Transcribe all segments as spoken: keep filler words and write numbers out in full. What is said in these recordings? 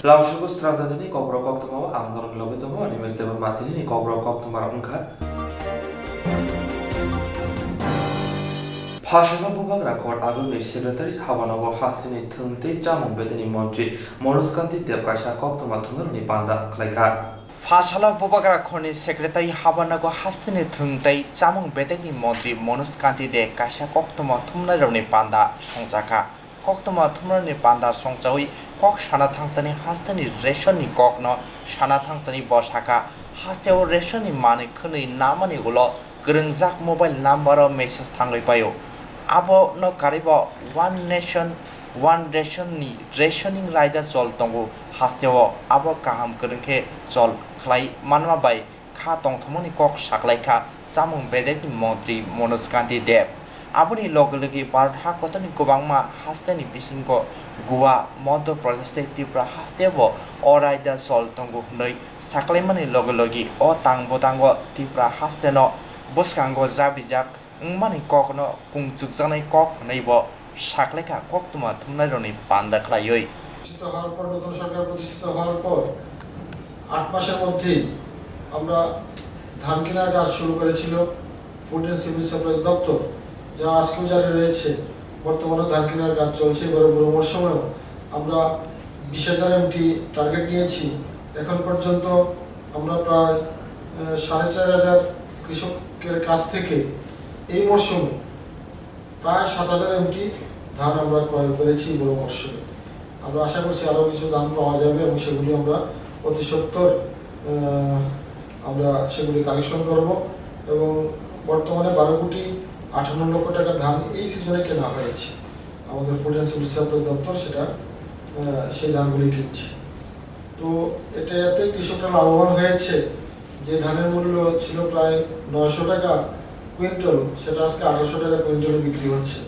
Lamsugo srapjani kokrok koktwma o ang norok logi tongo, Animesh Debbarma tini ni kokrok koktwma rok wngkha. Phasala Bubagra Khor Agulni Secretary Habanogo hasteni thwng tei chamung bedeni montri Manoj Kanti Deb kaisa koktwma thumnarokni panda khlaikha. Phasala Bubagra Khorni Secretary Habanago hasteni thwng tei chamung bedekni montri Manoj Kanti Deb kaisa koktwma thumnairokni panda songjakha. Koktwma thumnairokni panda songchawi kok sana thangtani hasteni rationni kokno sana thangtani bo sakha, hasteo rationni manwi khwnwi namani ulo kwrwngjak mobile number o message thangwi paio. Abono karwibo One Nation, One Ration ni rationing raida chol tongo hasteo, abo kaham kwrwng khe chol khlai manma bai kha tongthokmani kok saklaikha chamung bedekni montri Manoj Kanti Deb. Aboni loge loge Bharat hakotorni kwbangma hasteni bisingo Goa, Madhya Pradesh tei Tripura hasteo o raida chol tongo hwnwi saklaimani loge loge o tang bwtango Tripura hasteno bwskango jabijak wngmani kokno kung chukjaknai kok hwnwi bo saklaikha koktwma thumnairokni panda khlaiwi. প্রতিষ্ঠিত হওয়ার পর, নতুন সরকার প্রতিষ্ঠিত হওয়ার পর আট মাসের মধ্যেই আমরা ধান কেনার কাজ শুরু করেছিল ফুড অ্যান্ড সিভিল সাপ্লাইজ দপ্তর, যা আজকেও জারি রয়েছে। বর্তমানে ধান কেনার কাজ চলছে। এবারে বোরো মরশুমেও আমরা বিশ হাজার এমটি টার্গেট নিয়েছি। এখন পর্যন্ত আমরা প্রায়, আহ, সাড়ে চার হাজার কৃষকের কাছ থেকে এই মরশুমে প্রায় সাত হাজার এমটি ধান আমরা ক্রয় করেছি বোরো মরশুমে। আমরা আশা করছি আরও কিছু ধান পাওয়া যাবে এবং সেগুলি আমরা অতি সত্বর, আহ, আমরা সেগুলি কালেকশন করব এবং বর্তমানে বারো কোটি আটান্ন লক্ষ টাকার ধান এই সিজনে কেনা হয়েছে। আমাদের ফুড অ্যান্ড সিভিল সাপ্লাইজ দপ্তর সেটা, আহ, সেই ধানগুলি কিনছে। তো এটা এতে কৃষকরা লাভবান হয়েছে যে ধানের মূল্য ছিল প্রায় নয়শো টাকা কুইন্টাল, সেটা আজকে আঠারোশো টাকা কুইন্টালে বিক্রি হচ্ছে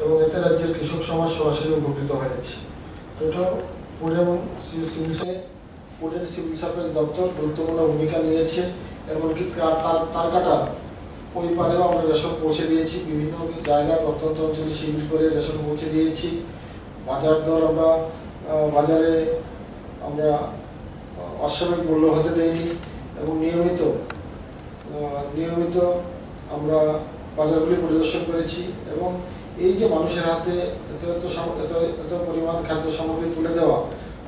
এবং এতে রাজ্যের কৃষক সমাজ সরাসরি উপকৃত হয়েছে। তো এটা ফুড এবং সি-, civil supply, food and civil supply দপ্তর গুরুত্বপূর্ণ ভূমিকা নিয়েছে। এমনকি তা-, তার, তার কাটা ওই পারেও আমরা রেশন পৌঁছে দিয়েছি। বিভিন্ন জায়গায় প্রত্যন্ত অঞ্চলে শিবির করে রেশন পৌঁছে দিয়েছি। বাজার দর আমরা, আহ, বাজারে আমরা, আহ, অস্বাভাবিক মূল্য হতে দেইনি এবং নিয়মিত, আহ, নিয়মিত আমরা বাজারগুলি পরিদর্শন করেছি এবং এই যে মানুষের হাতে এত, এত সাম-, এত, এত পরিমাণ খাদ্য সামগ্রী তুলে দেওয়া,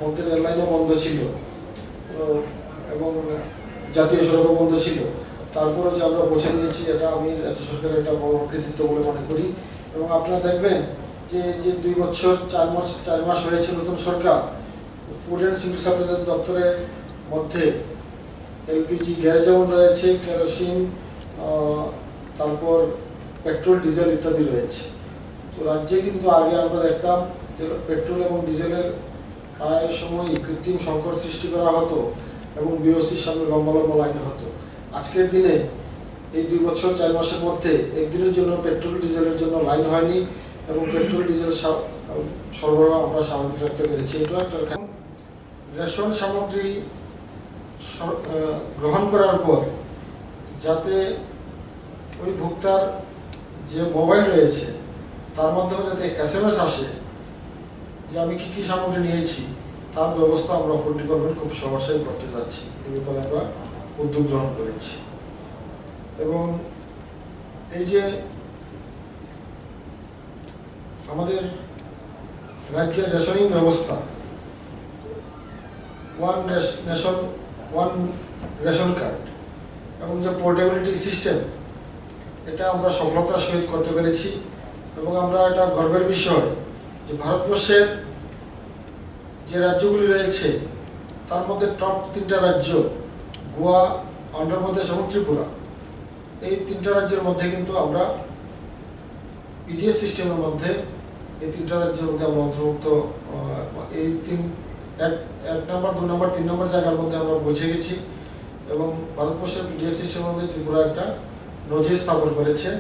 মধ্যে রেললাইনও বন্ধ ছিল, আহ, এবং জাতীয় সড়কও বন্ধ ছিল, তারপরও যে আমরা পৌঁছে দিয়েছি, এটা আমি রাজ্য সরকারের একটা বড় কৃতিত্ব বলে মনে করি। এবং আপনারা দেখবেন যে, যে দুই বছর চার মাস, চার মাস হয়েছে নতুন সরকার, ফুড অ্যান্ড সিভিল সাপ্লাইজ দপ্তরের মধ্যে এলপিজি গ্যাস যেমন রয়েছে, কেরোসিন, আহ, তারপর পেট্রোল, ডিজেল ইত্যাদি রয়েছে। তো রাজ্যে কিন্তু আগে আমরা দেখতাম যে পেট্রোল এবং ডিজেলের প্রায় সময়ই কৃত্রিম সংকট সৃষ্টি করা হতো এবং বিওসির সামনে লম্বা লম্বা লাইন হতো। আজকের দিনে এই দুই বছর চার মাসের মধ্যে একদিনের জন্য পেট্রোল ডিজেলের জন্য লাইন হয়নি এবং পেট্রোল ডিজেল সা-, সরবরাহ আমরা স্বাভাবিক রাখতে পেরেছি। এটা একটা কারণ। রেশন সামগ্রী সর-, আহ, গ্রহণ করার পর যাতে ওই ভোক্তার যে মোবাইল রয়েছে তার মাধ্যমে যাতে এসএমএস আসে যে আমি কি কি সামগ্রী নিয়েছি, তার ব্যবস্থা আমরা ফুড ডিপার্টমেন্ট খুব সহসাই করতে যাচ্ছি। এই ব্যাপারে আমরা উদ্যোগ গ্রহণ করেছি। এবং এই যে আমাদের রাজ্যের রেশনিং ব্যবস্থা, ওয়ান রেশ-, নেশন, ওয়ান রেশন কার্ড এবং যে পোর্টেবিলিটি সিস্টেম, এটা আমরা সফলতার সহিত করতে পেরেছি। এবং আমরা, এটা গর্বের বিষয় যে ভারতবর্ষের যে রাজ্যগুলি রয়েছে, তার মধ্যে টপ তিনটা রাজ্য, গোয়া, অন্ধ্রপ্রদেশ এবং ত্রিপুরা, এই তিনটা রাজ্যের মধ্যে কিন্তু আমরা পিডিএস সিস্টেমের মধ্যে, এই তিনটা রাজ্যের মধ্যে আমরা অন্তর্ভুক্ত, আহ, এই তিন, এক, এক নম্বর, দুই নম্বর, তিন নম্বর জায়গার মধ্যে আমরা পৌঁছে গেছি। এবং ভারতবর্ষের পিডিএস সিস্টেমের মধ্যে ত্রিপুরা একটা নজির স্থাপন করেছে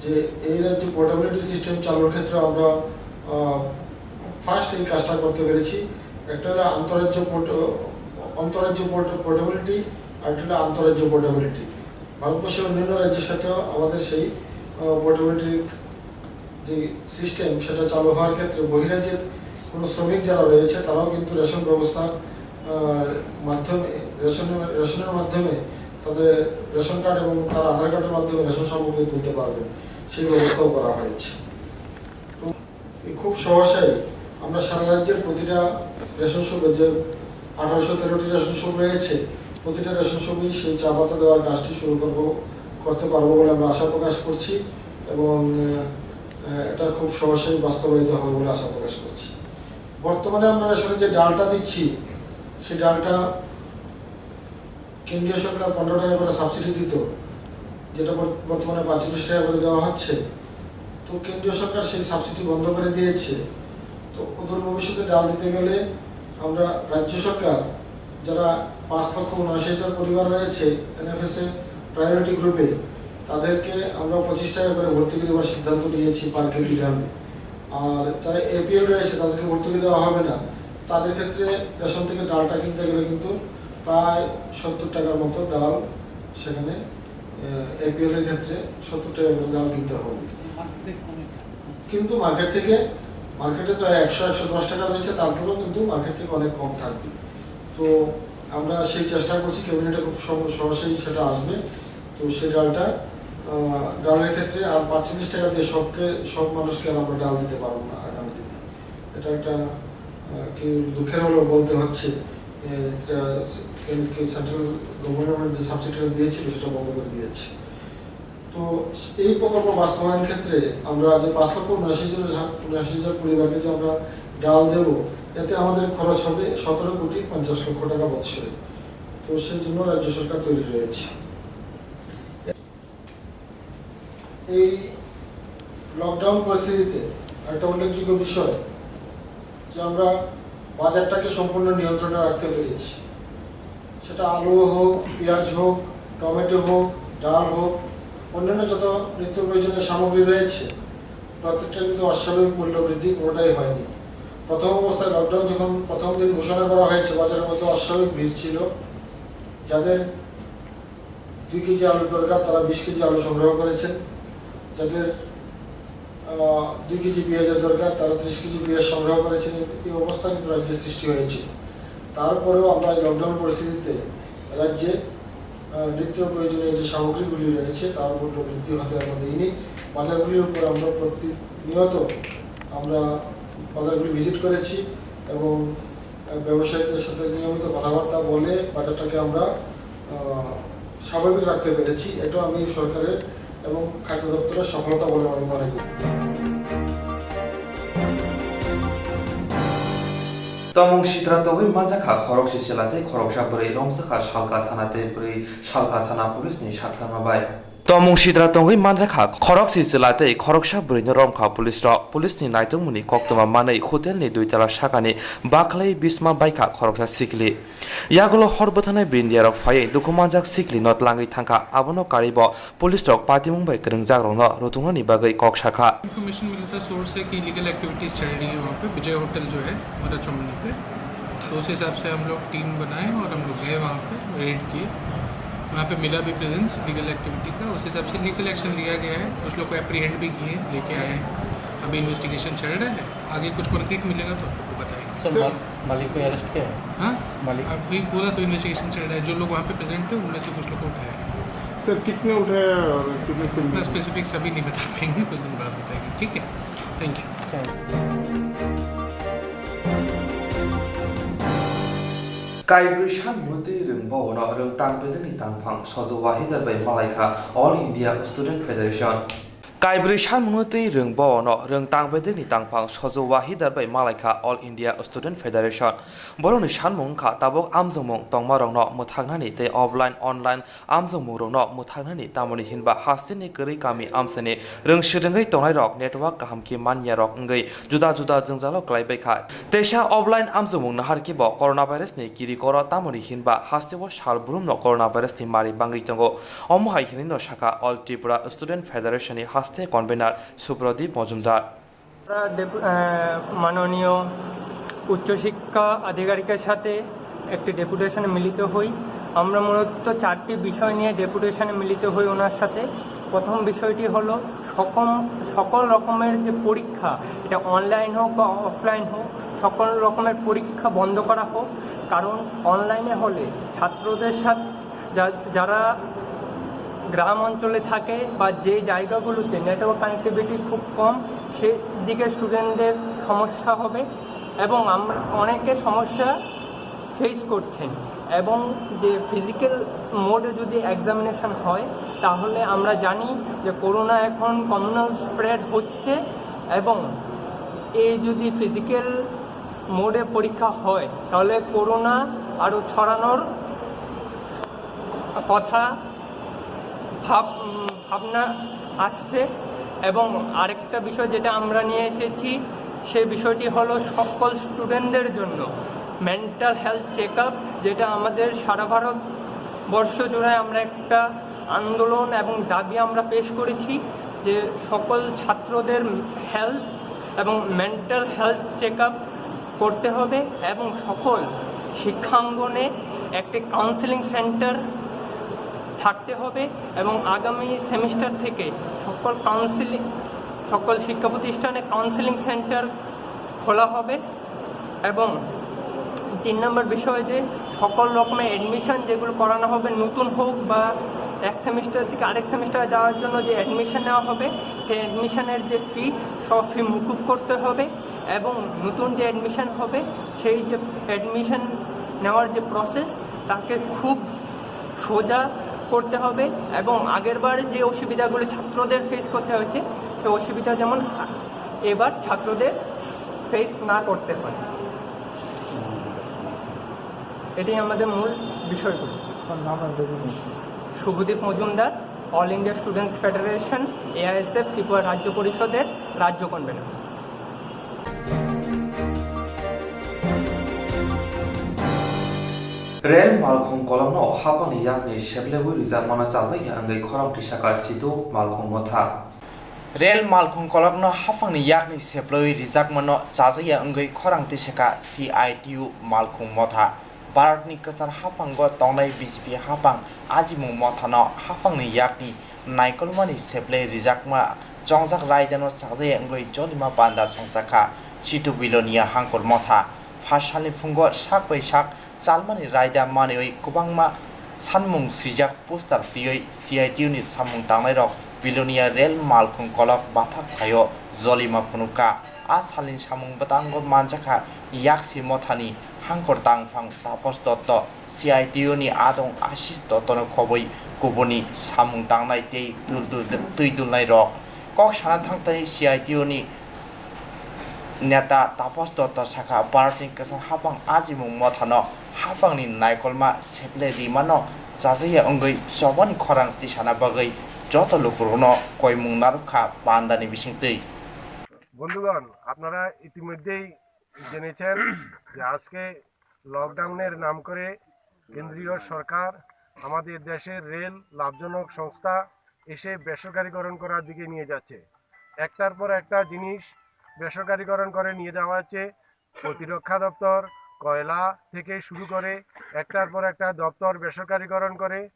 যে এই রাজ্যে পোর্টেবিলিটি সিস্টেম চালুর ক্ষেত্রে আমরা, আহ, ফার্স্ট এই কাজটা করতে পেরেছি। একটা হলো আন্তঃরাজ্য পোর্ট-, আন্তঃরাজ্য পোর্ট-, পোর্টেবিলিটি, আর একটা হলো আন্তঃরাজ্য পোর্টেবিলিটি। ভারতবর্ষের অন্যান্য রাজ্যের সাথেও আমাদের সেই, আহ, পোর্টেবিলিটির যে সিস্টেম, সেটা চালু হওয়ার ক্ষেত্রে বহিরাজ্যের কোনো শ্রমিক যারা রয়েছে, তারাও কিন্তু রেশন ব্যবস্থা, আহ, মাধ্যমে, রেশনের, রেশনের মাধ্যমে তাদের রেশন কার্ড এবং তার আধার কার্ডের মাধ্যমে রেশন সামগ্রী তুলতে পারবেন, সেই ব্যবস্থাও করা হয়েছে। তো এই খুব সহসাই আমরা সারা রাজ্যের প্রতিটা রেশন শপে, যে আঠারোশো তেরোটি রেশন শপ রয়েছে, প্রতিটা রেশন শপেই সেই চা পাতা দেওয়ার কাজটি শুরু করব, করতে পারবো বলে আমরা আশা প্রকাশ করছি এবং, আহ, এটা খুব সহসাই বাস্তবায়িত হবে বলে আশা প্রকাশ করছি। বর্তমানে আমরা রেশনে যে ডালটা দিচ্ছি, সেই ডালটা কেন্দ্রীয় সরকার পনেরো টাকা করে সাবসিডি দিত, যেটা বর-, বর্তমানে পঁয়তাল্লিশ টাকা করে দেওয়া হচ্ছে। তো কেন্দ্রীয় সরকার সেই সাবসিডি বন্ধ করে দিয়েছে। তো অদূর ভবিষ্যতে ডাল দিতে গেলে আমরা রাজ্য সরকার, যারা পাঁচ লক্ষ উনআশি হাজার পরিবার রয়েছে এনএফএসএ প্রায়োরিটি গ্রুপে, তাদেরকে আমরা পঁচিশ টাকা করে ভর্তুকি দেওয়ার সিদ্ধান্ত নিয়েছি পার কেজি ডালে। আর যারা এপিএল রয়েছে, তাদেরকে ভর্তুকি দেওয়া হবে না। তাদের ক্ষেত্রে রেশন থেকে ডালটা কিনতে গেলে কিন্তু প্রায় সত্তর টাকার মতো ডাল সেখানে, এপিএল এর ক্ষেত্রে সত্তর টাকা করে ডাল কিনতে হবে। কিন্তু মার্কেট থেকে, মার্কেটে তো একশো, একশো দশ টাকা রয়েছে, তারপরেও কিন্তু মার্কেট থেকে অনেক কম থাকবে। তো আমরা সেই চেষ্টা করছি, ক্যাবিনেটে খুব সহ-, সহজেই সেটা আসবে। তো সেই ডালটা, আহ, ডালের ক্ষেত্রে আর পাঁচচল্লিশ টাকা দিয়ে সবকে, সব মানুষকে আর আমরা ডাল দিতে পারবো না আগামী দিনে। এটা একটা, আহ, কি দুঃখের হলো বলতে হচ্ছে, এ, এটা সে-, কেন কি সেন্ট্রাল গভর্নমেন্ট যে সাবসিডিটা দিয়েছিল, সেটা বন্ধ করে দিয়েছে। তো এই প্রকল্প বাস্তবায়ন ক্ষেত্রে আমরা যে পাঁচ লক্ষ উনআশি হাজার, উনআশি হাজার পরিবারকে যে আমরা ডাল দেব, এতে আমাদের খরচ হবে সতেরো কোটি পঞ্চাশ লক্ষ টাকা বৎসরে। তো সেই জন্য রাজ্য সরকার তৈরি রয়েছে। এই লকডাউন পরিস্থিতিতে একটা উল্লেখযোগ্য বিষয় যে আমরা বাজারটাকে সম্পূর্ণ নিয়ন্ত্রণে রাখতে পেরেছি। সেটা আলু হোক, পেঁয়াজ হোক, টমেটো হোক, ডাল হোক, অন্যান্য যত নিত্য প্রয়োজনীয় সামগ্রী রয়েছে, প্রত্যেকটা কিন্তু অস্বাভাবিক মূল্য বৃদ্ধি কোনোটাই হয়নি। প্রথম অবস্থায় লকডাউন যখন প্রথম দিন ঘোষণা করা হয়েছে, বাজারের মধ্যে অস্বাভাবিক ভিড় ছিল। যাদের দুই কেজি আলুর দরকার, তারা বিশ কেজি আলু সংগ্রহ করেছেন। যাদের, আহ, দুই কেজি পেঁয়াজের দরকার, তারা ত্রিশ কেজি পেঁয়াজ সংগ্রহ করেছেন। এই অবস্থা কিন্তু রাজ্যে সৃষ্টি হয়েছে। তারপরেও আমরা এই লকডাউন পরিস্থিতিতে রাজ্যে, আহ, নিত্য প্রয়োজনীয় যে সামগ্রীগুলি রয়েছে, তার মূল্য বৃদ্ধি হতে আমরা দিইনি। বাজারগুলির উপর আমরা প্রতিনিয়ত আমরা বাজারগুলি ভিজিট করেছি এবং ব্যবসায়ীদের সাথে নিয়মিত কথাবার্তা বলে বাজারটাকে আমরা, আহ, স্বাভাবিক রাখতে পেরেছি। এটা আমি সরকারের এবং খাদ্য দপ্তরের সফলতা বলে আমি মনে করি। Tomung sitra tongwi manjakha khoroksa chwla tei khoroksa bwrwi romjakha Salka thana tei bwrwi Salka thana police ni sakhlama bai. Tomung sitra tongwi manjakha khoroksa chwla tei khoroksa bwrwino romkha police rok. Police ni naitongmungni koktwma manwi hotel ni dui tala sakani baklai bisma baikha khoroksa sikli. Yagulo hor bwthanai brindiarok phaiwi dukhu manjak sikli no tlangwi thangkha, abono karwi bo police rok patimung bai kwrwngjak rokno rutungnani bagwi kok sakha. Information मिला था सोर्स से कि illegal activities चल रही है वहाँ पे, विजय होटल जो है मदरचौमनी पे। तो उस हिसाब से हम लोग टीम बनाए और हम लोग गए वहाँ पे, रेड किए। वहाँ पे मिला भी प्रेजेंस लीगल एक्टिविटी का, उस हिसाब से लीगल एक्शन लिया गया है। कुछ लोग को एप्रीहेंड भी किए, लेके आए हैं। अभी इन्वेस्टिगेशन चल रहा है, आगे कुछ कॉन्क्रीट मिलेगा तो आपको बताएंगे। सर, सर, मा-, मालिक को अरेस्ट किया है? हाँ? मालिक? अभी बोला तो इन्वेस्टिगेशन चल रहा है, जो लोग वहाँ पे प्रेजेंट थे उनमें से कुछ लोग को उठाया है। सर, कितने उठाया और कितने से इतना मिले? स्पेसिफिक्स अभी नहीं बता पाएंगे, कुछ दिन बाद बताएंगे, ठीक है? Thank you. Thank you. Kaibrwi sanmung twi rwng bono rwng tang bedekni tangphang sojo wahidar bai malaikha All India Student Federation. Kaibrwi sanmungno twi rwng bono rwng tang bedekni tangphang sojo wahidar bai malaikha All India Student Federation. Borokni sanmung wngkha tabuk amjokmung tongmarokno mwthaknani tei offline, online amjokmungrokno mwthaknani, tamoni hinba hasteni kwrwi kami amchaini rwng swrwngwi tongnairok network kaham khe manyarok wngwi juda juda jwngjalo kwlaibaikha. Teisa offline amjokmung nahar khe bo coronavirus ni kirikoro, tamoni hinba hasteo sal brumno coronavirus ni mari bangwi tongo. Omo hai hinwi no sakha All Tripura Student Federation ni haste convener Subrodip Mojumdar. আমরা ডেপু-, আহ, মাননীয় উচ্চশিক্ষা আধিকারিকের সাথে একটি ডেপুটেশনে মিলিত হই। আমরা মূলত চারটি বিষয় নিয়ে ডেপুটেশনে মিলিত হই ওনার সাথে। প্রথম বিষয়টি হলো সকম সকল রকমের যে পরীক্ষা, এটা অনলাইন হোক বা অফলাইন হোক, সকল রকমের পরীক্ষা বন্ধ করা হোক। কারণ অনলাইনে হলে ছাত্রদের সাথে যা- যারা গ্রাম অঞ্চলে থাকে বা যে জায়গাগুলোতে নেটওয়ার্ক কানেক্টিভিটি খুব কম, সেদিকে স্টুডেন্টদের সমস্যা হবে এবং আমরা অনেকে সমস্যা ফেস করছেন। এবং যে ফিজিক্যাল মোডে যদি এক্সামিনেশন হয়, তাহলে আমরা জানি যে করোনা এখন কমিউনাল স্প্রেড হচ্ছে এবং এই যদি ফিজিক্যাল মোডে পরীক্ষা হয়, তাহলে করোনা আরও ছড়ানোর কথা ভাব উম, ভাবনা আসছে। এবং আরেকটা বিষয় যেটা আমরা নিয়ে এসেছি, সেই বিষয়টি হলো সকল স্টুডেন্টদের জন্য মেন্টাল হেলথ চেক আপ, যেটা আমাদের সারা ভারত বর্ষ জুড়ে আমরা একটা আন্দোলন এবং দাবি আমরা পেশ করেছি যে সকল ছাত্রদের হেলথ এবং মেন্টাল হেলথ চেক আপ করতে হবে এবং সকল শিক্ষাঙ্গনে একটি কাউন্সেলিং সেন্টার থাকতে হবে এবং আগামী সেমিস্টার থেকে সকল কাউন্সেলিং সকল শিক্ষা প্রতিষ্ঠানে কাউন্সেলিং সেন্টার খোলা হবে। এবং তিন নম্বর বিষয় যে সকল রকমের অ্যাডমিশন যেগুলো করানো হবে, নতুন হোক বা এক সেমিস্টার থেকে আরেক সেমিস্টার যাওয়ার জন্য যে অ্যাডমিশন নেওয়া হবে, সেই অ্যাডমিশনের যে ফি, সব ফি মুকুব করতে হবে। এবং নতুন যে অ্যাডমিশন হবে, সেই যে অ্যাডমিশন নেওয়ার যে প্রসেস, তাকে খুব সোজা করতে হবে এবং আগেরবার যে অসুবিধাগুলো ছাত্রদের ফেস করতে হয়েছে, সেই অসুবিধা যেমন এবার ছাত্রদের ফেস না করতে হয়। এটাই আমাদের মূল বিষয়গুলো। Subhadip Majumdar, all India students federation, AISF, Tripura রাজ্য পরিষদের রাজ্য convenor. Rel malkhung kolokno haphangni yakni seplaiwi rijakmano chajakya wngwi khorang tisaka Situ Malkhung Motha. Rel malkhung kolokno haphangni yakni seplaiwi rijakmano chajakya wngwi khorang tisaka C I T U Malkhung Motha. Bharatni kwchar haphango tongnai B J P haphang Ajimung Mothano haphangni yakni naikolmani seplai rijakma chongjak raidano chajakya wngwi jolima panda songjakha Situ Bilonia Hangkur Motha. Phasalni phungo sak bai sak chalmani raida manwi kwbangma sanmung swijak poster twiwi C I T U ni samung tangnairok Bilonia rel malkhung kolok bathak thaio jolima phunukha. A salni samung bwtango manjakha Yaksi Mothani Hangkor tangphang Tapos Dotto, C I T U ni adong Ashish Dottono khobwi kubuni samung tangnai tei tul tul twi dulnai rok. Kok sana thangtani C I T U ni neta Tapos Dotto sakha, Bharatni kwchar haphang Ajimung Mothano haphangni naikolma seplai rimano chajakya wngwi chobani khorang tisana bagwi joto lukurokno koimung narwkha pandani bisingtwi. বন্ধুগণ, আপনারা ইতিমধ্যেই জেনেছেন যে আজকে লকডাউনের নাম করে কেন্দ্রীয় সরকার আমাদের দেশের রেল লাভজনক সংস্থা এসে বেসরকারিকরণ করার দিকে নিয়ে যাচ্ছে। একটার পর একটা জিনিস বেসরকারিকরণ করে নিয়ে যাওয়া হচ্ছে। প্রতিরক্ষা দপ্তর, কয়লা থেকে শুরু করে একটার পর একটা দপ্তর বেসরকারিকরণ করে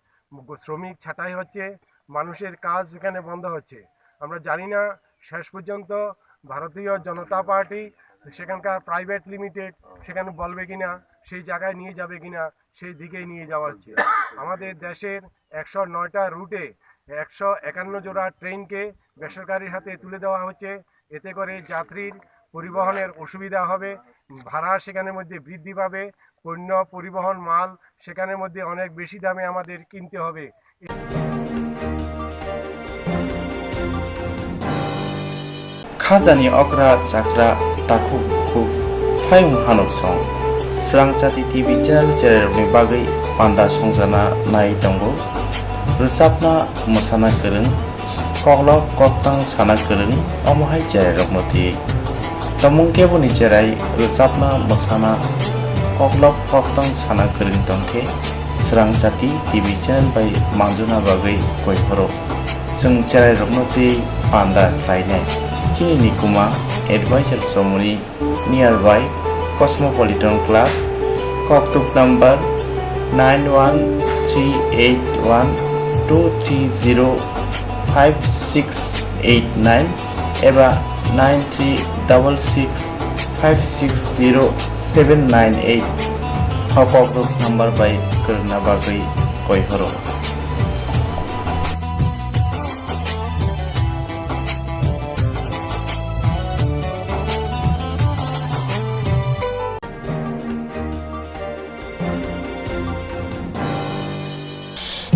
শ্রমিক ছাঁটাই হচ্ছে, মানুষের কাজ এখানে বন্ধ হচ্ছে। আমরা জানি না শেষ পর্যন্ত ভারতীয় জনতা পার্টি সেখানকার প্রাইভেট লিমিটেড সেখানে বলবে কিনা, সেই জায়গায় নিয়ে যাবে কিনা, সেই দিকেই নিয়ে যাওয়া হচ্ছে। আমাদের দেশের একশো নয়টা রুটে একশো একান্ন জোড়া ট্রেনকে বেসরকারির হাতে তুলে দেওয়া হচ্ছে। এতে করে যাত্রীর পরিবহনের অসুবিধা হবে, ভাড়া সেখানের মধ্যে বৃদ্ধি পাবে, পণ্য পরিবহন মাল সেখানের মধ্যে অনেক বেশি দামে আমাদের কিনতে হবে। Khajani okra chakra takhuk bukhuk phayung hanuk song. Srang Chati T V channel chererokni bagwi panda songjana nai tongo. Rwchapna mwsana kwrwng, koklop koktang sana kwrwng, omo hai chererokno twi. Tongmung keboni cherai rwchapna mwsana koklop koktang sana kwrwng tongkhe, Srang Chati T V channel bai manjuna bagwi koi phuru. Chwng cherairokno twi panda khlainai. Chini nikuma advisor chomoni nearby Cosmopolitan Club, koktuk number nine one three eight one two three zero five six eight nine eba nine three double six five six zero seven nine eight o kokduk number bai kwrwngna bagwi koi horo.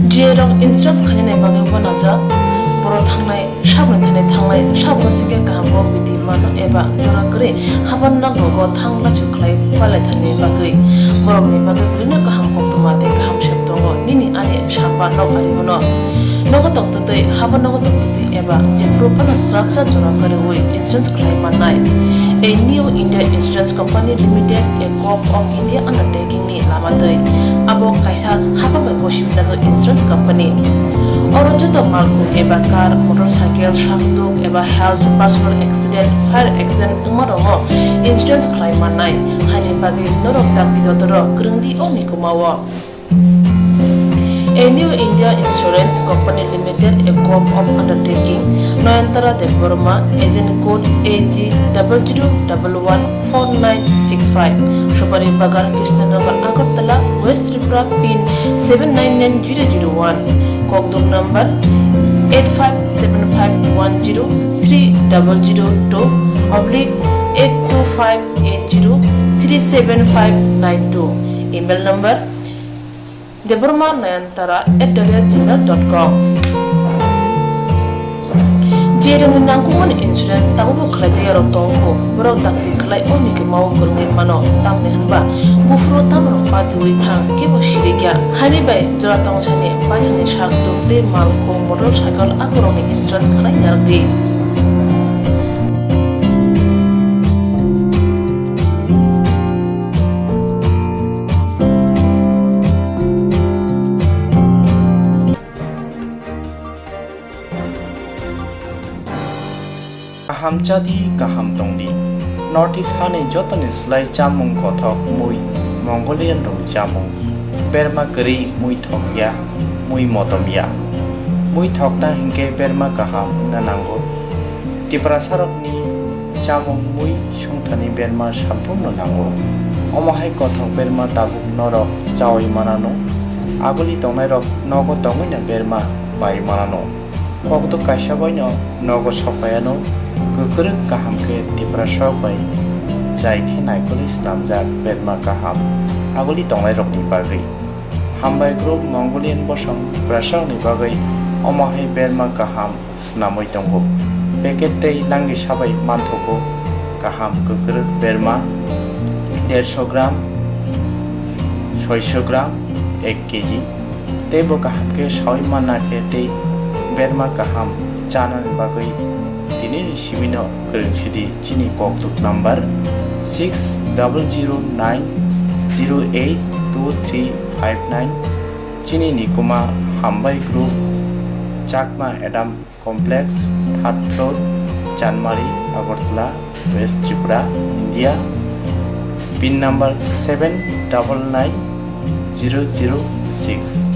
G A rok insurance khainani bagwi uanajak, borok thangnai sabni thani thanglai sabno singkhe kaham bo bidi mano eba jora kwrwi haban nok rogo thang lachu khlai palai thani bagwi borokni bagwi belino kaham koktwma tei kaham sep tongo nini ani sampha nok ari uno. Nogo tongtwtwi, habo nogo tongtwtwi eba jephuru phano srapsa jora kwrwi insurance khlai mannai. A New India Insurance Company Limited, a Gov of India undertaking ni lama twi. Abo kaisa haba bai gosi wngjak insurance company. Oro joto malkhung eba car, motorcycle, sakduk eba health, personal accident, fire accident wngma rokno insurance khlai mannai. Haini bagwi norok dakti dotoro kwrwngdi o mikuma o. A New India Insurance Company Limited, a Gov of undertaking, Nayantara Debbarma, agent code A G double zero double one four nine six five, Supari Bagan, Krishnanagar, Agartala, West Tripura, pin seven nine nine zero zero one, kokduk number eight five seven five one zero three double zero two oblique eight two five eight zero three seven five nine two, email number Debbarma Nayantara at the rate gmail dot com. Je rokni nangkukmani insurance tabukbo khlaijak yarok tongo, borok dakti khlai o mikuma o kwrwngwi mano, tamni hwnba buphuru tamrok patiwi thang kebo sirikya. Haini bai jora tongsani paithani sak tuk tei malkhung, motor cycle akorokni insurance khlai narwkdi. Kaham chadi, kaham tongdi. North East hani jotoni slai chamung kothok mui Mongolian rokni chamung. Berma kwrwi mui thokya, mui motomya. Mui thokna hinkhe berma kaham wngna nango. Tiprasarokni chamung mui songthani berma samphurno nango. Omo hai kothok berma tabuk norok chaui manano. Aguli tongnairok nogo tongwino berma pai manano. Kokduk kaisa baino nogo sokpaiano. Kwkrwk kaham khe Tiprasarok bai jai khe naikolwi snamjak berma kaham aguli tongnairokni bagwi. Hambai group Mongolian bosong Tiprasarokni bagwi omo hai berma kaham snamwi tongo. Packet tei langisa bai manthogo kaham kwkrwk berma derso gram, soiso gram, ek kg. Tei bo kaham khe saui manna khe tei berma kaham chanani bagwi tinini simino kwrwng sidi chini kokduk number six double zero nine zero eight two three five nine. Chini nikuma Hambai Group, Chakma Adam Complex, third floor, Chanmari, Agartala, West Tripura, India. Pin number seven double nine zero zero six.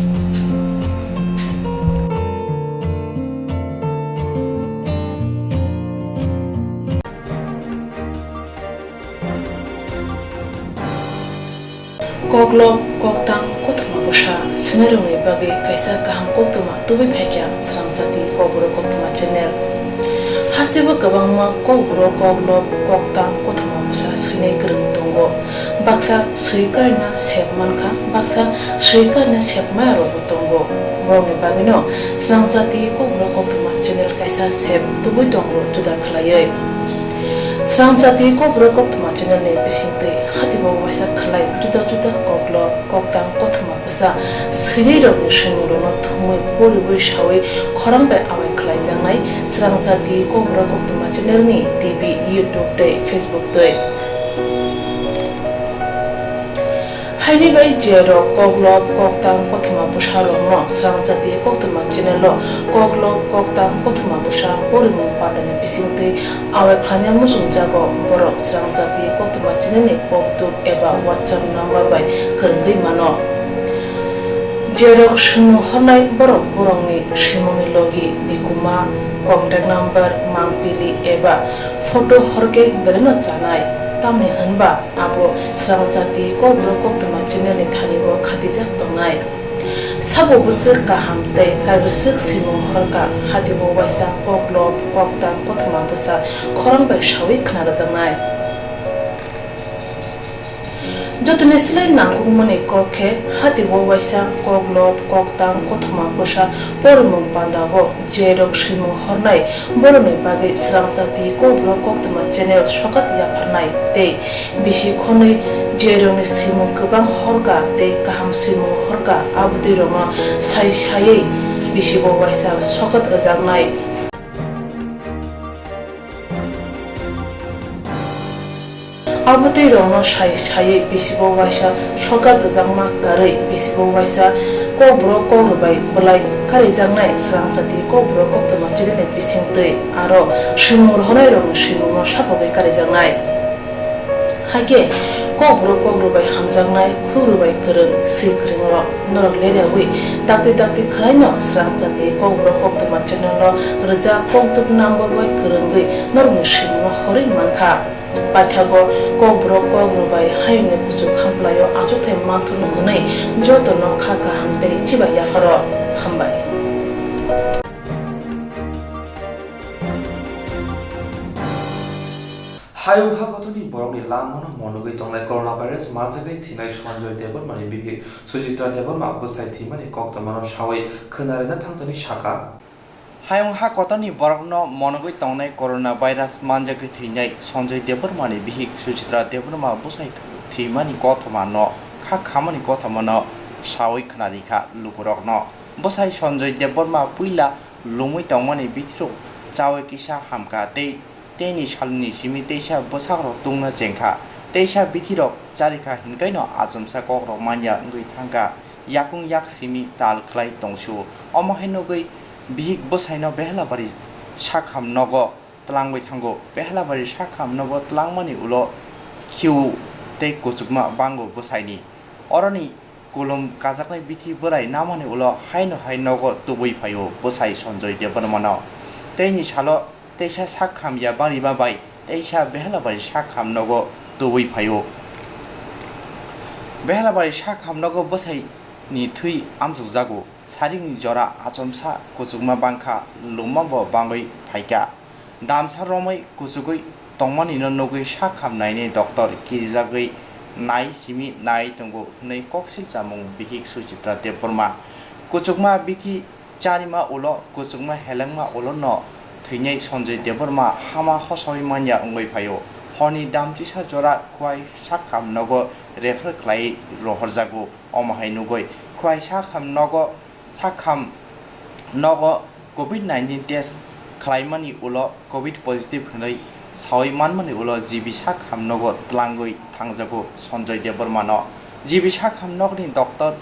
Koklob, koktang, kothoma bwsa swinairokni bagwi kaisa kaham koktwma tubui phaikha Srangchati Kokborok Koktwma channel. Hasteo kwbangma kokborok, koklob, koktang, kothoma bwsa swinai kwrwng tongo. Baksa swi karna sep mankha, baksa swi karna sep maya rokbo tongo. Borokni bagwino Srangchati Kokborok Koktwma channel kaisa sep tubui tongo juda khwlaiwi. Srangchati Kokborok Koktwma channel ni bisingtwi hatibo waisa khwlai juda juda koklob, koktang, kothoma bwsa swinai rokni swimungrokno thumwi poriwi sawi khorang bai awai khwlaijaknai Srangchati Kokborok Koktwma channel ni T V, YouTube tei Facebook twi. Haini bai je rok koklob, koktang, kothoma bwsa rokno Srangchati Koktwma channel o koklob, koktang, kothoma bwsa porimung patani bisingtwi awai khlaina muchungjago, borok Srangchati Koktwma channel ni kokduk eba WhatsApp number bai kwrwngwi mano. Jerok swimung hornai borok borokni swimungni logi, nikuma, contact number, mangpili eba photo horkhe belaino chanai, tamni hwnba abo swrangchati kokborok koktwma channelni thani-o khatijak tongnai. Sabo bwswk kaham tei kaibwswk swimung horkha, hati-o waisa koklop koktang kothoma bwsa khorang bai sawi khna rwjaknai. Jotoni slai nangkukmani kok khe hati-o waisa koklop koktang kothoma bwsa porimung panda-o jerok swimung hornai borokni bagwi swrangchati kokborok koktwma channel sokat yapharnai tei bisi khonwi jerokni swimung kwbang horkha tei kaham swimung horkha abotwirokno sai saiwi bisi-o waisa sokat rwjaknai. Abotwirokno sai saiwi bisi-o waisa sokat rwjakma karwi bisi-o waisa kokborok kokrwbai bwlai karijaknai swrangchati kokborok koktwma channelni bisingtwi aro swimung rohonairokni swimungno sapogwi karijaknai. Hakhe kokborok kokrwbai hamjaknai, khukrwbai kwrwng, swi kwrwngrok norok leriawi dakti dakti khwlaino swrangchati kokborok koktwma channel-o rwjak koktuk number bai kwrwngwi norokni swimungno horwi mankha. Paithago kokborok kokrwbai hayungni kuchuk khamplaio achukthai manthurno hwnwi jotono kha kaham tei chibai yapharo hambai. Hayung ha kotorni borokni langmano monogwi tongnai coronavirus manjagwi thinai Sanjoy Debbarmani bihik Suchitra Debbarma bwsai thwimani koktwmano sawi khwnarina thangtoni saka. Hayung ha kotorni borokno monogwi tongnai coronavirus manjagwi thinai Sanjoy Debbarmani bihik Suchitra Debbarma bwsai thwimani kothomano kha khamani kothomano sawi khwnarikha lukurokno. Bwsai Sanjoy Debbarma puila lungwi tongmani bithirok chawi kisa hamkha tei teini salni simi teisa bwsakrok tungna chengkha. Teisa bithirok charikha hinkaino achomsa kokrok manya wngwi thangkha, yakung yak simi tal khlai tongsio. Omo hai nugwi bihik bwsaino Behelabari sakham nogo twlangwi thango. Behelabari sakham nogo twlangmani ulo khiu tei kuchukma bango bwsaini. Oroni kulum kajaknai bithi bwrai namani ulo haino hai nogo tubui phaio bwsai Sanjoy Debbarmano. Teini salo teisa sakham ya barima bai teisa Behelabari sakham nogo tubui phaio. Behelabari sakham nogo bwsaini thwi amchukjago. Saringni jora achomsa kuchukma bangkha, lumma bo bangwi phaikha. Damsa romwi kuchugwi tongmanino nugwi sakham nainai doctor kirijagwi nai simi nai tongo hwnwi koksil chamung bihik Suchitra Debbarma. Kuchukma bithi charima ulo, kuchukma helengma ulono thwinai Sanjoy Debbarma hama hosawi manya wngwi phaio. Horni damchisa jora Khwai sakham nogo refer khlai rohorjago. Omo hai nugwi Khwai sakham nogo, sakham nogo covid nineteen test khlaimani ulo covid positive hwnwi sawi manmani ulo G B sakham nogo twlangwi thangjago Sanjoy Debbarmano. G B sakham nokni doctor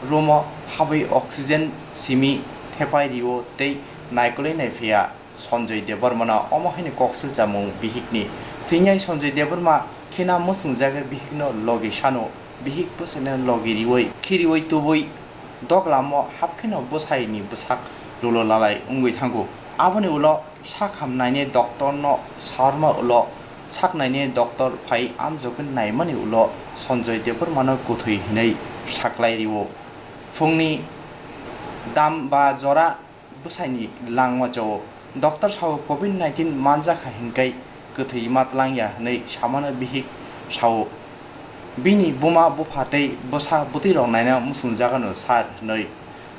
room-o habwi oxygen simi thepai rio tei naikolwi naiphiya. Sanjoy Debbarmano omo haino koksil chamung bihikni. Thwinai Sanjoy Debbarma khena mwswngjagwi bihikno logi sano, bihik bwsaino logi riwi, khiriwi tubui doglamo hapkheno bwsaini bwsak lulo lalai wngwi thango. Aboni ulo sakham nainai doctorno saharma ulo sak nainai doctor phai amjokgwi naimani ulo Sanjoy Debbarmano kwthwi hinwi saklai rio. Phungni dam ba jora bwsaini langma chao. Doctor sao covid nineteen manjakha hinkai kwthwi ma twlangya hwnwi samano bihik sao. Bini buma bupha tei bwsa bwtwirok naina mwswngjagano sir hwnwi.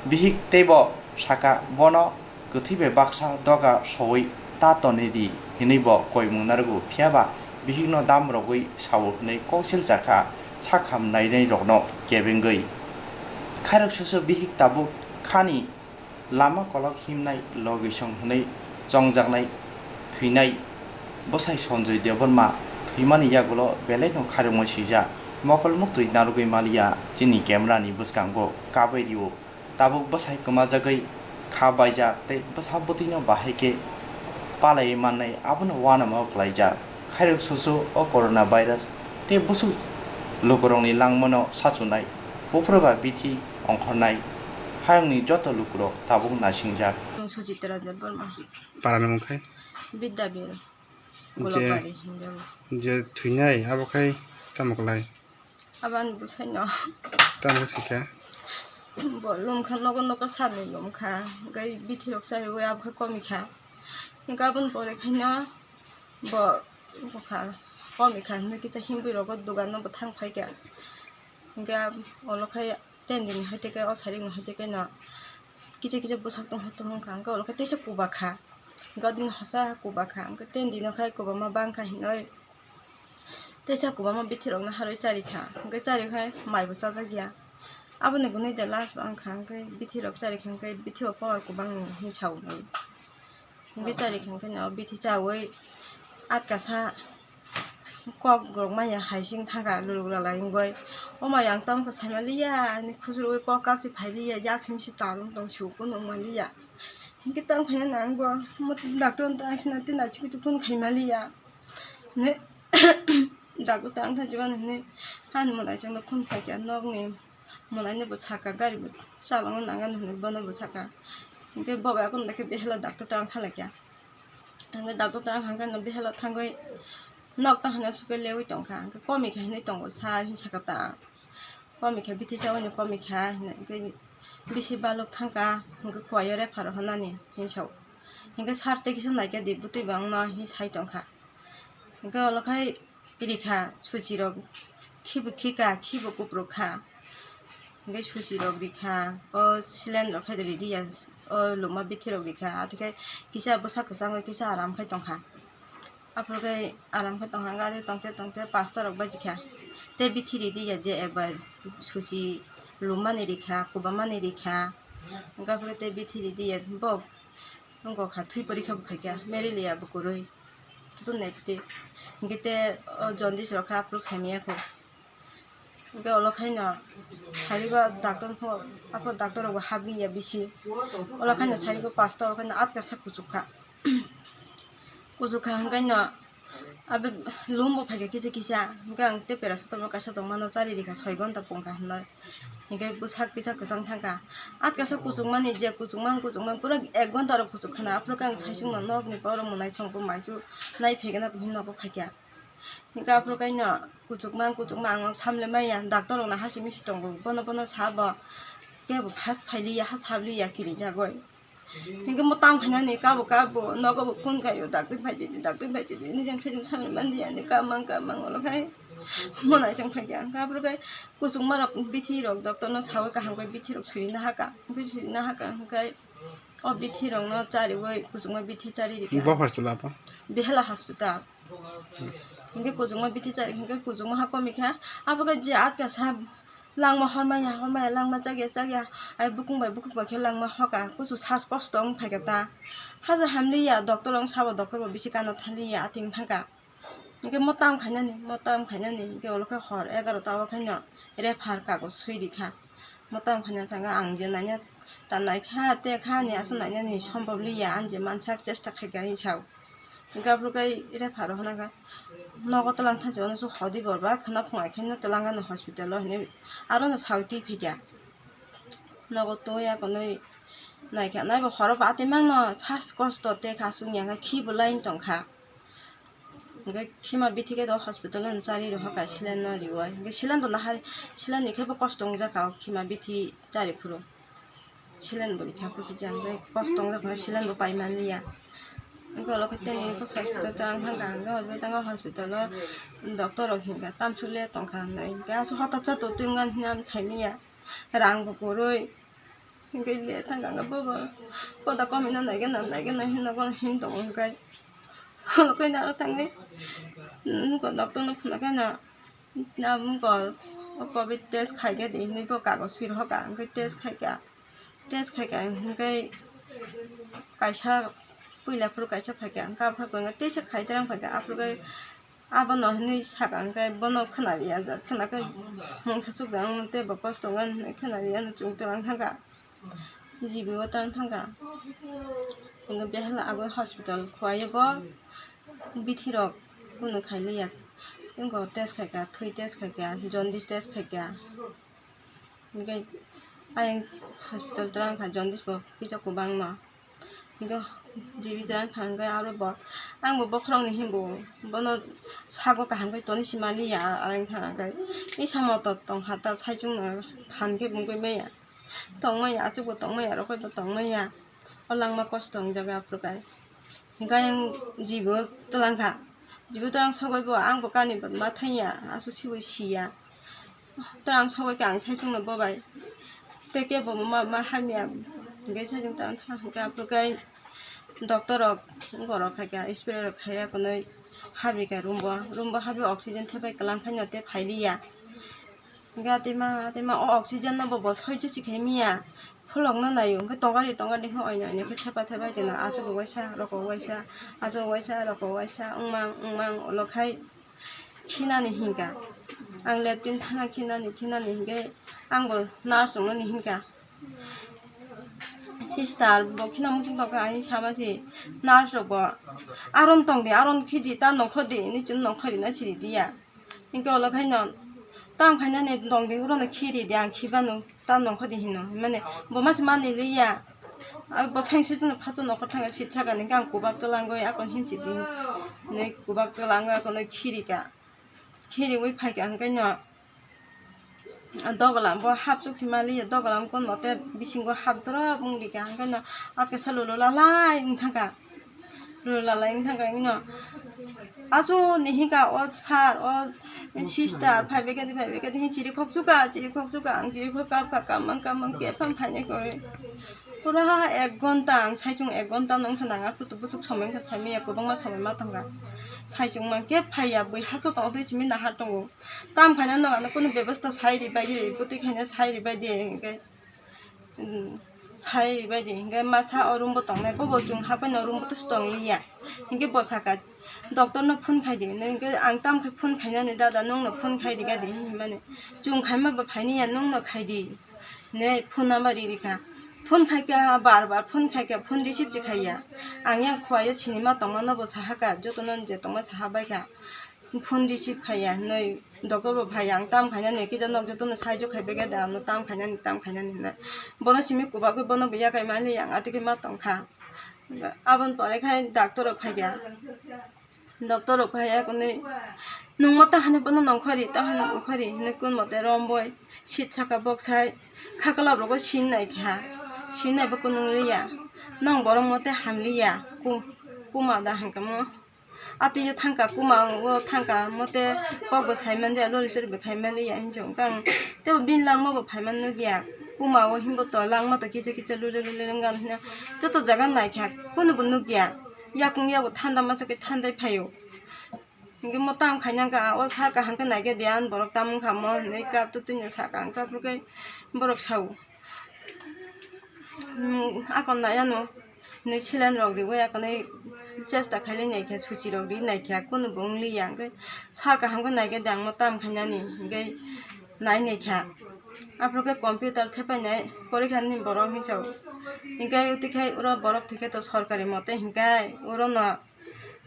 Bihik teibo saka bono kwthwi bai baksa doga sowi ta tonwi di hinwi bo koimung narwgo phiyaba bihikno dam rogwi sao hwnwi koksil jakha sakham nainairokno kebengwi. Khairok susu bihik tabuk khani lama kolok himnai logisong hwnwi chongjaknai thwinai bwsai Sanjoy Debbarma thwimani yagulo belaino khairokma sijak mokol muktwi narwgwi maliya chini camera ni bwskango kabwi rio. Tabuk bwsai kwmajagwi kha baijak tei bwsa bwtwino bahai khe palaiwi mannai abono uanama kwlaijak. Khairok susu o corona virus tei bwswk lukurokni langmano sachunai Buphuru ba bithi ongkhornai hayungni joto lukurok tabuk nasingjak. Ang Suchitra Debbarma. Parani mung khai? Bidya Bel. Je, Golokbari hinjago. Je thwinai abo khai tamo klai? Abani bwsaino. Tamo thwikha? Bo lumkha, nogo nogo sani lumkha. Hwnkhe bithirok chariwi abo khe komikha. Hwnkhe aboni pore khaino bo bokha komikha hinwi kisa himwi rogo dogano bo thang phaikha. Hwnkhe olo khai ten din hai teke o sari no hai teke no kisa kisa bwsak tong tong kha, hwnkhe olo khai teisa kuba kha, hwnkhe o din hosa kuba kha, hwnkhe ten din o khai kubama bang kha hinwi teisa kubama bithirok no harwi chari kha, hwnkhe chari khai mai bo chajak ya, aboni gunui de last bang kha, hwnkhe bithirok chari kha, hwnkhe bithi o power kubang no hinwi sa o. Hwnkhe chari kha hwnkhe no bithi chawi atkasa kok rok manya hai sing thangkha luruk lalai wngwi. O mai ang tamo khe saimaliya, ani khujurwi kok kaksi phailiya, yak simi se talung tong su kunu wngmaliya. Hwnkhe tamo khaina nang bo mo doctor tang sina tei naisingwi tei kunu khaimaliya. Hwnwi doctor tang thang jibani hwnwi ani mwnaisongno phone khaikha nokni. Mwnaino bo saka, gari bo chalokna nangani hwnwi bono bo saka. Hwnkhe bo bai akon bai khe behela doctor tang thanglaikha. Hwnkhe doctor tang thangkhe no behela thangwi nok tang hwnwi aswk khe lewi tongkha. Hwnkhe komikha hinwi tongo sir hinwi saka ta. Komikha bithi chawi no komikha hinwi hwnkhe bisi balok thangkha hwnkhe khuaio refer rw hwnani hinwi sao. Hwnkhe sir tei kisa naikha di bwtwi bo wngma hinwi sai tongkha. Hwnkhe olo khai rikha suchi rok, khibo khika, khibo kupruk kha. Hwnkhe suchi rok rikha, o saline rok khai ridi ya, o luma bithi rok rikha, athikhe kisa bwsa kwchangwi kisa aram khai tongkha. Aphuru khai aram khai tongkha, hwnkhe tongte tongte pasta rok bajikha. Tei bithi ridi ya je ekbar suchi lumani rikha, kubamani rikha. Hwnkhe aphuru tei bithi ridi ya bo wngkha, thwi porikha bo khaikha, malaria bo kwrwi. Joto negative. Hwnkhe tei o jaundice rok kha aphuru saimanya kho. Hwnkhe olo khaino sarigo doctor pho, aphuru doctor rok bo habwi ya bisi. Olo khaino sarigo pasta o khaino atkasa kuchuk kha. Kuchuk kha hwnkhe no abo lum bo phaikha kisa kisa. Hwnkhe ang tei paracetamol kaisa tongmano chari rikha soi gonta pungkha hinwi. Hwnkhe bwsak kisa kwchang thangkha. Atkasa kuchukmani je kuchukma kuchukma pura ek gonta rok kuchuk khana. Aphuru khe ang saichung no nokni borok mwnaisong bo maichu nai phaikhe na hinwi nogo phaikha. Hwnkhe aphuru khe no kuchukma kuchukma ang samle maya doctor rok no hasi misi tongo. Bono bono sa bo kebo fast phailiya ha sabliya kirijagwi. Hwnkhe mo tamo khainani kabo kabo nogo bo phone khaio, "Dakti phaidi, dakti phaidi," hinwi jang saichung samani manliya, hinwi kamang kamang olo khai mwnaisong phaikha. Hwnkhe aphuru khai kuchukma rok bithi rok doctor no sawi kaham khe bithi rok suri nahakha, hwnkhe suri nahakha hwnkhe o bithi rok no chariwi kuchukma bithi chari rikha. Bo hospital apa? Behela hospital. Hwnkhe kuchukma bithi chari hwnkhe kuchukma ha komikha. Aphuru khai je atkasa langma hormaya hormaya, langma chakya chakya, ai bukung bai bukung bai khe langma hoka, kuchu sas kosto wng phaikha ta. Haja hamliya, doctor wng sabo, doctor bo bisi kano thaliya, ating thangkha. Hwnkhe mo tamo khainani, mo tamo khainani, hwnkhe olo khe hor egarota o khaino refer kagoj swi rikha. Mo tamo khaina saka ang je naina ta naikha, tekha ani aswk nainani sombhob liya, ani je mansak chesta khaikha hinwi sao. Hwnkhe aphuru khe refer rw hwnakha, nogo twlang thangsi, ono se hodi borba khwna phungai khe no twlang gano hospital o hinwi aro no sawi twi phaikha. Nogo twi akonwi naikha, naibo horo bo atwi mangno sas kosto tekha, chwngya khe khibo line tongkha. Hwnkhe khima bithi khe do hospital o chari rw hoka saline no riwi. Hwnkhe saline bo nahar, saline ni khe bo kosto wngjakha o khima bithi chari phuru. Saline bo rikha phuru kisa hwnkhe kosto wngjakha saline bo pai manliya. Hwnkhe olo khe tei ni hospital tang thangkha hwnkhe hospital tang o hospital o doctor rok hinkha tamsuk le tongkha hinwi. Hwnkhe aswk hotak cha totwi wngkha hinwi ang saimanya rang bo kwrwi. Hwnkhe le thangkha hwnkhe bobo poda komino naigena naigena hinwi nogo hin tongo hwnkhe. Hwnkhe aro thangwi doctor no phunukhe no. Abo wngkha o covid test khaikhe di hinwi bo kagoj swi rohorkha, hwnkhe test khaikha, test khaikha hwnkhe kaisa puila phuru kaisa phaikha, hwnkhe aphuru khe teisa khai terang phaikha, aphuru khe abono hinwi saka, hwnkhe bono khwnariya, khwnakhe mungsa chukda wngmani teibo kosto wngmani hinwi khwnariya, chwng twlang thangkha. G B o tang thangkha. Hwnkhe behela abo hospital khuaio bo bithi rok kunu khailiya. Wngkha test khaikha, thwi test khaikha, jaundice test khaikha. Hingke ayang hospital twlang kha, jaundice bo kisa kwbangma. Hingke G B twlang kha, hingke aro bo, ang bo bokhorokni himbo, bono sago kaham khe toni si maliya, ayang thang khe. Isa moto tongkha ta, saichung no phan khe bungui maya. Tongmaya, achukbo tongmaya, rokoi bo tongmaya. O langma kosto wngjago aphuru kai. Hingke ayang G B o twlang kha. G B o twlang sogoi bo, ang bo kani ma thangya, aswk sibo siya. Twlang sogoi khe ang saichung no bobai. Tei kebo ma, ma hamya. Hingke saichung twlang thang khe aphuru kai doctor rok borok khai kha, spray rok khaiya kunui habi kha room bo. Room bo habi oxygen thepai kwlang khaino tei phailiya. Hingke atema, atema o oxygen no bo, bo soi chuchi khai miya. Phulok no naio, hingke tongari, tongari khe oino, oino khe thepa, thepa tino. Achuk waisa, roko waisa, achuk waisa, roko waisa, wngmang, wngmang, ulo khai khinani hingka. Ang latrine thana khinani, khinani hingke ang bo nurse rokno ni hingka. Sister, bo khina muchung tongkha, ani sama si nurse rok bo, "Aron tong di, aron khi di, ta nongkhor di," hinui chwng nongkhor rina siri diya. Hingke ulo khaino, "Tam khainani dong di, urono khiri di, ang khibanu, ta nongkhor di," hino. Mane, bo masi mani liya. Abo bwsai sui chwngno phatsa nongkhor thangkha, sitsakani hingke ang kubak twlangwi, akon himsi di hinui kubak twlangwi, akono khirika. Khiriwi phaikha hingke no, dogolam bo hapchuk si maliya, dogolam kon mote bisingo hapdorop wnglikha, hingke no atkasa lolo lalai wngthangkha. Lolo lalai wngthangkha, hingke no achu ni hingka o sir, o sister, phaibai khe di, phaibai khe di, hing chirikhok chuka, chirikhok chuka, ang chirikhok kapkha, kamang, kamang, kephang phainai koi. Pura ek ghonta, ang saichung ek ghonta nung kha nang, aphuru bwswk somoi wngkha, saimanya kwbangma somoi ma tongkha. Saichung mankhe phaiya, bui haksa tongo twi simi nahar tongo. Tam khaina no ano kunu bebosta sai ribaidi, bwtwi khaina sai ribaidi, hingkhe, um, sai ribaidi, hingkhe masa o room bo tongnai, bobo chwng haphai no room bo tongya. Hingkhe bo sakha, "Doctor no phone khai di," hinwi, hingkhe ang tam khe phone khainani, "Dada, nwng no phone khai rikha di," hinmani, "Chwng khaima bo phaini ya, nwng no khai di." Hinwi phone number ri rikha. Phone khaikha, bar bar phone khaikha, phone receive se khaiya. Ang yang khuaio sinima tongmano bo sahakha, jotono je tongma saha baikha. Phone receive khaiya hinwi doctor bo phaiya, ang tam khainani kisa nok jotono saijo khaibaikha de, ano tam khainani, tam khainani hinwi. Bono simi kubagwi bono bo yakai mani yang atwkhe ma tongkha. Aboni pore khai doctor rok phaikha. Doctor rok hai akonwi, "Nwng mo tahani bono nongkhori, tahani nongkhori," hinwi kun mote romboi sit saka boksai khaklap rogo sin naikha, sin naibo kunung liya, "Nwng borok mote hamliya, ku-, kuma da," hingkha mo. Atwi thangkha kuma, o thangkha mote kokbo saimanliya, loli chori bo khaimanliya hinwi se wngkha ang. Teibo bini langma bo phaiman nukya, kuma o himbo to langma to kisa kisa luli luli wngkha hinwi joto jaga naikha, kunubo nukya. Yakung yago thanda masa khe thandai phaio. Hingke mo tam khaina wngkha, o sar kaham khe naikhe de, ani borok tam wngkha mo hinwi kap twtwino saka, ang kap rwkhe borok sao. Hmm, akon nai ano hinwi saline rok riwi akonwi chesta khailai naikha, suchi rok ri naikha, kunubo wngliya, hingke sar kaham khe naikhe de, ang mo tam khainani, hingke nai naikha. Aphuru khe computer thepainai porikha ni borok hinwi sao. Hingke twikhai oro borok thwikhe to sorkari mote hingkai orono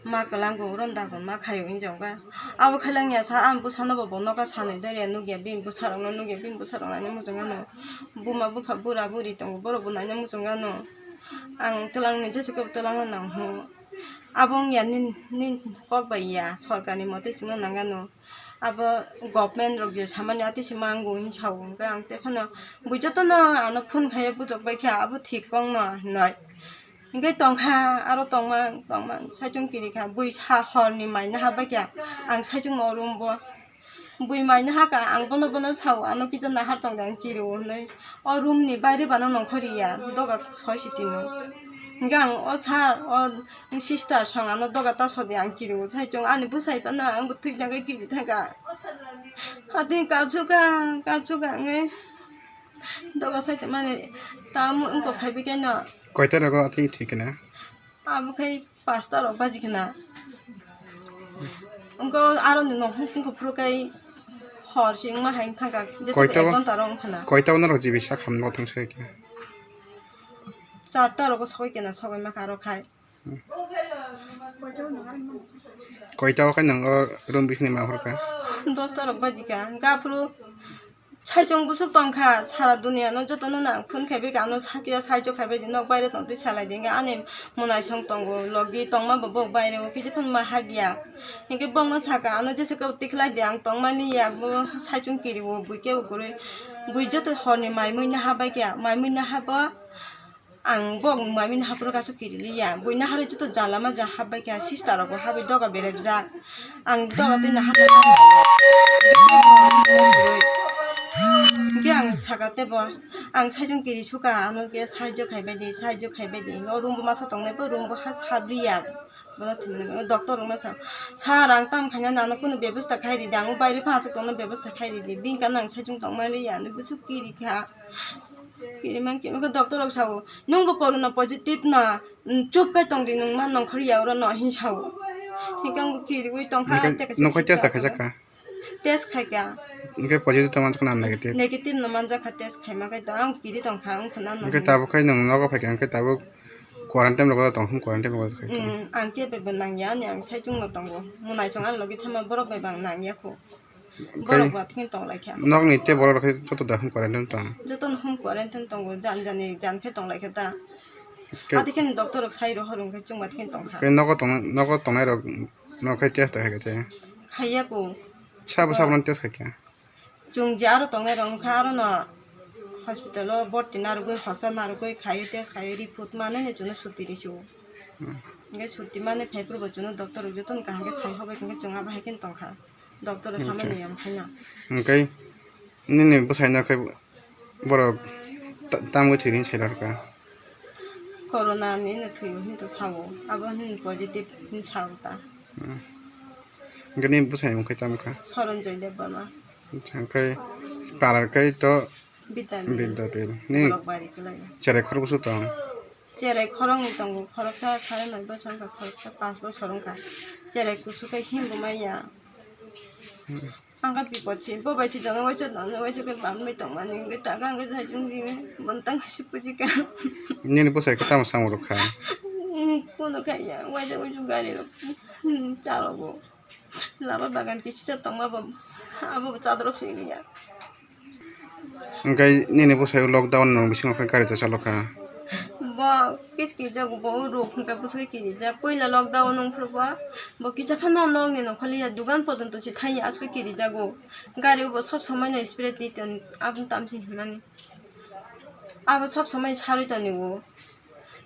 ma kwlango, oro dagon ma khaio hinwi jokha. Abo khailangya sa, ang bwsano bo, bo nokha sanwi doria nukya, bini bwsarokno nukya, bini bwsarok naina muchungano. Buma bupha bura buri tongo, borok bo naina muchungano. Ang twlangni jesa khe twlangno nang hwnwi. Abo wngya nini, nini kok bai ya, sorkarni mote chwngno nangano. Abo government rok je samani atwi se mango hinwi sao, hwnkhe ang tei phano bui jotono ano phone khaiwi bujok bai kha, abo thik kok no hinwi. Hingke tongkha, aro tongmang, tongmang, saichung kirikha, bui sa horni mai naha baikha, ang saichung o room bo. Bui mai nahakha, ang bono, bono sao, ano kisa nahar tongdi, ang kiriwo hinwi. O room ni baire bana nongkhor riya, doga soi sitino. Hingke ang o sir, o sister song ano doga ta sodi, ang kiriwo, saichung ani bwsai phano ang bo thwi jagwi kiri thangkha. Atwi kapsukha, kapsukha, hingke doga soi tongmani tamo wngkok hai bikeno. Koita rogo atwi thwi kena? Abo khai pasta rok baji khna. Wngkha aro ni nokmung phuru khai hor si wngma hai wngkha, jeto Koita ek o-, ghonta rok wngkha na. Koita o norok jibi sak ham no thang sai khe? Charta rogo sogwi kena, sogwi ma kha aro khai. Koita o khai nwng o room bikini ma hor kha? Dosta rok baji kha. Hwnkha aphuru Saichung busuk tongkha, sara duniya no joto no nang phone khaibai kha, ano sakya saichung khaibai di, nok baire tong twi salai di, ani mwnaisong tongo, logi tongma bo bok baire o, kisa phano ma habya. Hinkhe bokno saka, ano jesa kebo tikhlai di, ang tongmani ya, bo saichung kiri o, bui kebo kwrwi, bui joto horni mai mui no habai kha, mai mui no habo. Ang bok mami ni hapro kasu kirili ya. Buina harwi joto jala ma ja habbai kha, sister rok bo habwi doga berep jak. Ang doga twi na habbai kha. Hingke ang saka tebo, ang saichung kiri suka, ano ke saijo khaibai di, saijo khaibai di. O room bo masa tongnai bo, room bo has habri ya. Bono thwngmani doctor rok no sa, "Sir, ang tam khaina nano kunu bebosta khai ridi, ang o baire phano aswk tongno bebosta khai ridi, bini kano ang saichung tongmani ya," hinwi bwswk kiri kha. Kiri man khe, omo khe doctor rok sao, "Nwng bo corona positive no, mm, chup khai tong di, nwng ma nongkhor ya oro no," hin sao. Hinkhe ang bo kiriwi tong kha, Hinkhe tei kaisa nokho test sikla khaijak kha? Test khai kha. Hinkhe positive tongma kha na negative? Negative no manjak kha test khaima khe to, ang kiri tong kha, wng kha na no Hinkhe hinwi. Tabuk khai nwng nogo phai kha, hinkhe tabuk quarantine rogo tong, home quarantine rogo khai tong. Mm, ang kebo nang ya ni, ang saichung no tongo. Mwnaisong ang logi thangma borok bai bang nang ya kho. Borok ba thikhe tong lai kha. Nokni tei borok rok khe joto da home quarantine tong? Joto no home quarantine tongo, jan jani jan khe tong lai kha ta. Khe Ati khe doctor rok sai rohor wng khe chwng ba thikhe tong kha. Khe nogo tong, nogo tongnai rok no khai test khai kha te? Khaiya ko. Sabo sabo no test khai kha? Chwng je aro tongnai rok wng kha, aro no hospital o borti narwgwi, hosa narwgwi khaiwi test khaiwi report manwi no chwngno suti rw sio. Hmm. Hinkhe suti manwi phai phuru bo chwngno doctor rok jotono kaham khe sai hobai hinkhe chwng abo hai kheno tong kha. Doctor rok sama Hinkhe. niyom khaino. Hinkhe nini bwsaino khe borok ta-, tamwi thwini sai rw kha? Corona ni no thwiyo hinto sao. Abo hin positive hin sao ta. Hmm. Hinkhe nini bwsaini mung khe tamo kha? Soronjoy Debbarma. Hinkhe para khe to Bidya Bidya Pil. Ni Kolokbari kwlai. Cherai khoroksa tong? Cherai khoroknwi tongo, khoroksa sare noi bosor wngkha, khoroksa panch bosor wngkha. Cherai kusu khe himbo maya. Hmm. Ang khe bipot se, bo bai se jono waisa, jono waisa khe bambai tongmani, hinkhe ta gang khe sai chwng di, bono tang khe se buji kha. Nini bwsai khe tamo samung rok kha? Hmm, kuno khe ya, waisa waisa gari rok, hmm, chalogo. Lama bagan kisa tongma bo, abo bo chadrok sini ya. Hinkhe nini bwsai lockdown nwng bisingo khe gari ta chalokha? Bo kis kirijak bo ruk hinkhe bwsai kirijak. Puila lockdown nwng phuru bo, bo kisa phano nokni nokoliya dugan porjonto se thangya aswk kirijago. Gari bo sob somoi no spray twi toni, aboni tamsi hinmani. Abo sob somoi sarwi toni o.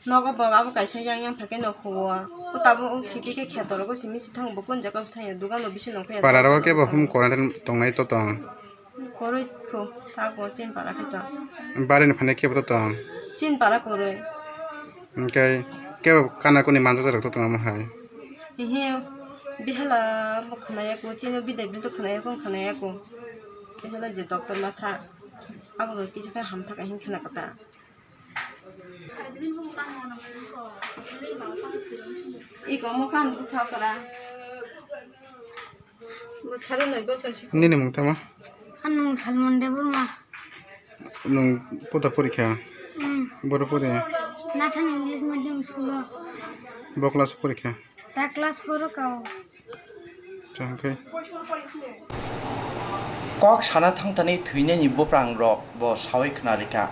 Nogo bo abo kaisa yang yang phaikhe no huo. O tabuk o khibi khe kheto rogo simi si thango bo kun jaga bo thangya dugan bo bisi nongkhe. Para rogo khe bo home quarantine tongnai to tong? Koroi kho, ta ko chin para khe to. Bari ni phane khe bo to tong? Chin para koroi. Hinkhe khe bo kana kuni manjak rok to tong amo hai? Hihi bihala bo khnaya ko, chini bidai bil to khnaya ko, khnaya ko. Bihala je doctor masa abo bo kisa khe hamthaka hin khna kata. Iko mo kan busa kara. Busa ro noi bosor si. Nini mung tamo? Ano Salman Debbarma. Nung puta porikha? Hmm. Boro pori? Nathan English Medium School o. Bo class porikha? Ta class four o kao. Changkhe. Kok sana thangthani thwinani buprangrok bo sawi khna rikha.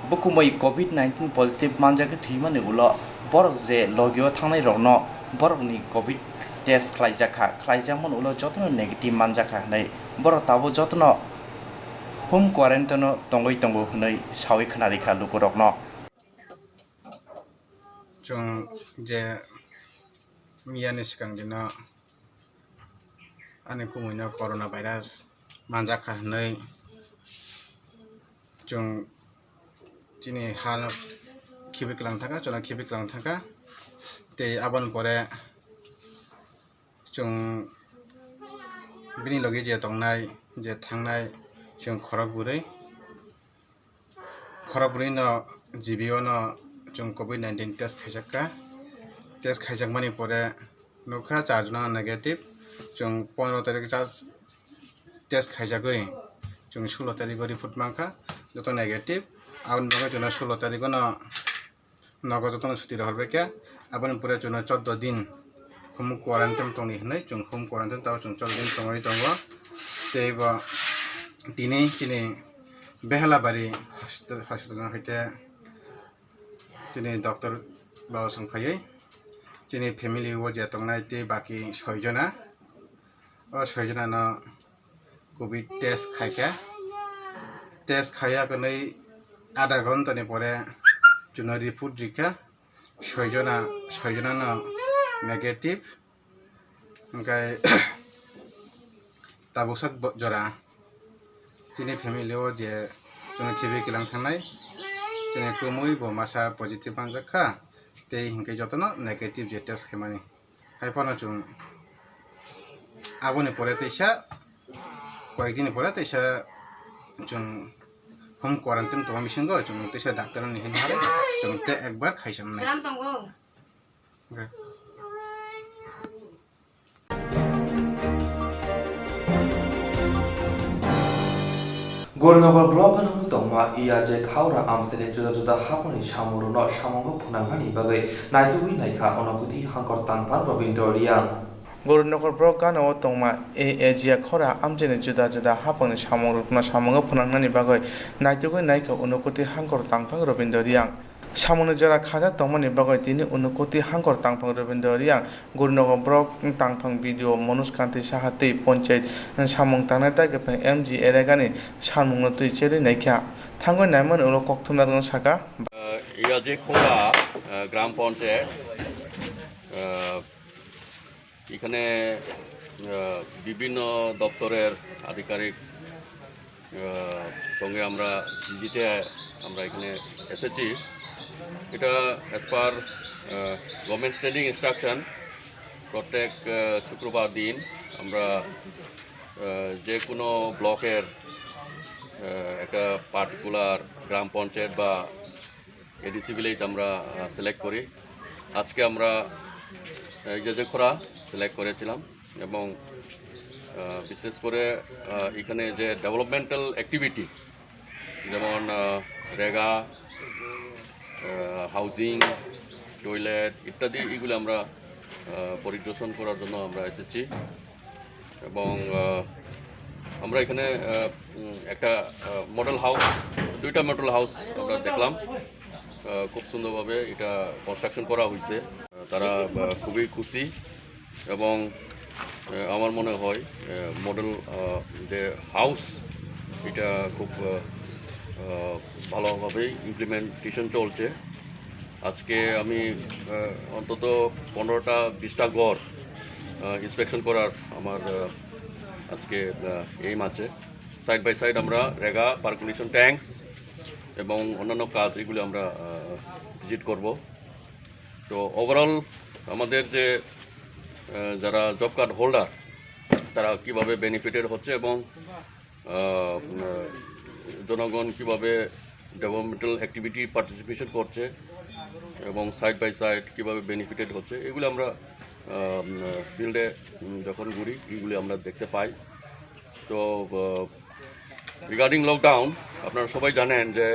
Bukumui covid nineteen positive manjagwi thwimani ulo borok je logio thangnairokno borokni covid test khlaijakha, khlaijakmani ulo jotono negative manjakha hwnwi borok tabuk jotono home quarantine-o tongwi tongo hwnwi sawi khna rikha lukurokno. Chwng je miyani swkang dino ani kumuino corona virus manjakha hwnwi chwng chini hano khibi kwlang thangkha, chwla khibi kwlang thangkha. Tei aboni pore chwng bini logi je tongnai, je thangnai, chwng khorok bwrwi. Khorok bwrwino G B O no chwng covid nineteen test khaijakha. Test khaijakmani pore nukha char jona negative. Chwng pondro tarik cha test khaijagwi chwng sulo tarigo report mankha, joto negative. Aboni bagwi chwngno sulo tarigono nogo jotono suti rohorbaikha. Aboni pore chwngno chordo din home quarantine tongdi hwnwi, chwng home quarantine tao chwng chordo din tongwi tongo. Tei bo tini chini Behelabari hospital, hospital no haite chini doctor bao song phaiwi chini family o je tongnai tei baki soi jona, o soi jona no covid test khaikha. Test khaiya kwnwi adha ghonta ni pore chwngno report rikha, soi jona, soi jona no negative. Hingke tabuk sak bo-, jora chini family o je chwngno khibi kilang thangnai, chini kwmwi bo masa positive manjak kha, tei hingke jotono negative je test khaimani. Hai phano chwng aboni pore teisa, koyekdini pore teisa chwng home quarantine tongma bisingo chwng teisa doctor ni hinwi chwng te ekbar khaisanai. Salam tongo. Okay. Gorinogo block gana tongma iya je khaura amsele juda juda haponi samungrokno samungo phwnangnani bagwi naitugwi naikha Unokuti Hangkor Tangphang Robindra Reang. Gorinogo block gana o tongma A A G A khora amchini juda juda haponi samungrokno samungo phwnangnani bagwi naitugwi naikha Unokuti Hangkor Tangphang Robindra Reang. Samungni jora khaja tongmani bagwi tini Unokuti Hangkor Tangphang Robindra Reang, Gorinogo block Tangphang B D O Manoj Kanti Saha tei Panchayat samung tangnai dagi phai M G Eregani samungno twi cherwi naikha. Thangwi naimani ulo kokthumnarokno saka. আহ, ইয়াজিখোলা, আহ, গ্রাম পঞ্চায়েত, আহ, এখানে, আহ, বিভিন্ন দপ্তরের আধিকারিক, আহ, সঙ্গে আমরা ভিজিটে আমরা এখানে এসেছি। এটা as per, আহ, government standing instruction, প্রত্যেক, আহ, শুক্রবার দিন আমরা, আহ, যে কোনো ব্লকের, আহ, একটা পার্টিকুলার গ্রাম পঞ্চায়েত বা এডিসি ভিলেজ আমরা, আহ, সিলেক্ট করি। আজকে আমরা, আহ, ইয়াজিখোরা সিলেক্ট করেছিলাম এবং, আহ, বিশেষ করে, আহ, এখানে যে ডেভেলপমেন্টাল অ্যাক্টিভিটি, যেমন, আহ, রেগা, আহ, হাউজিং, টয়লেট ইত্যাদি, এগুলো আমরা, আহ, পরিদর্শন করার জন্য আমরা এসেছি। এবং, আহ, আমরা এখানে, আহ, উম, একটা, আহ, মডেল হাউস, দুইটা মডেল হাউস আমরা দেখলাম। আহ, খুব সুন্দরভাবে এটা কনস্ট্রাকশন করা হয়েছে। আহ, তারা, আহ, খুবই খুশি এবং, আহ, আমার মনে হয়, আহ, মডেল, আহ, যে হাউস, এটা খুব, আহ, আহ, ভালোভাবেই ইমপ্লিমেন্টেশন চলছে। আজকে আমি, আহ, অন্তত পনেরোটা বিশটা ঘর, আহ, ইন্সপেকশন করার আমার, আহ, আজকে, আহ, এইম আছে। সাইড বাই সাইড আমরা রেগা, পারকোলেশন ট্যাঙ্কস এবং অন্যান্য কাজ, এগুলি আমরা, আহ, ভিজিট করব। তো ওভারঅল আমাদের যে, আহ, যারা জব কার্ড হোল্ডার, তারা কিভাবে বেনিফিটেড হচ্ছে এবং আহ, উম, জনগণ কিভাবে ডেভেলপমেন্টাল অ্যাক্টিভিটি পার্টিসিপেশন করছে এবং সাইড বাই সাইড কিভাবে বেনিফিটেড হচ্ছে, এগুলো আমরা, আহ, উম, ফিল্ডে, উম, যখন ঘুরি, এগুলি আমরা দেখতে পাই। তো, আহ, রিগার্ডিং লকডাউন, আপনারা সবাই জানেন যে